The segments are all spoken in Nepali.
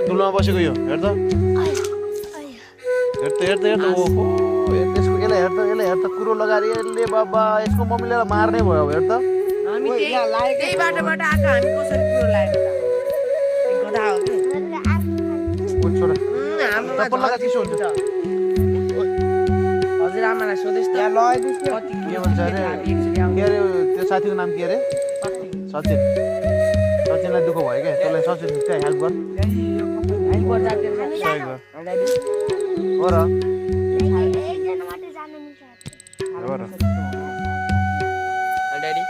टुलमा बसेको यो हेर त ओहो यसको यसलाई हेर त कुरो लगाएर यसले बाबा यसको मम्मीले मार्ने भयो अब हेर त हामी त्यही बाटोबाट आएको हामी कसरी कुरो लागेको त गधा हो कि ओ छोरा हाम्रोमा चप्पल लगा चिसो हुन्छ हजुरआमालाई सोधेस् त कति के भन्छ अरे के अरे त्यो साथीको नाम के अरे सचिन सचिनलाई दुःख भयो क्या त्यसलाई सचिन त्यहाँ हेल्प गर सही गर हो र ड्याडी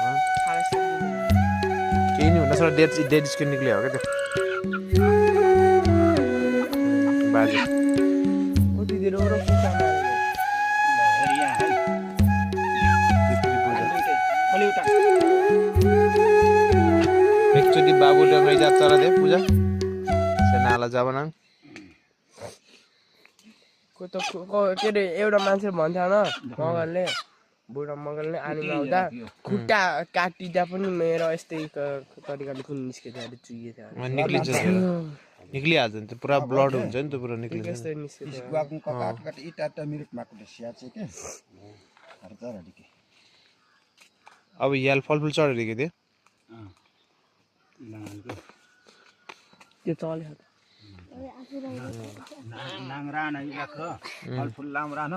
केही नि हुन सक्छ डेड स्किन निक्लियो हो क्या त्यो बाजे एकचोटि बाबुले गइजा तर दे पूजा सेनाला जाब न के अरे एउटा मान्छे भन्थ्यो न मगरले बुढा मगरले आनीमा आउँदा खुट्टा काटिँदा पनि मेरो यस्तै तरिकाले खुन निस्केको थियो चुहिएको थियो निक्लिन्छ निक्लिहाल्छ नि त्यो पुरा ब्लड हुन्छ नि त्यो पुरा निक्लिन्छ त्यस्तै निस्केको अब याल फलफुल चढेर के थियो त्यो चल्यो नाङ्रा न फलफुल लाम्रा न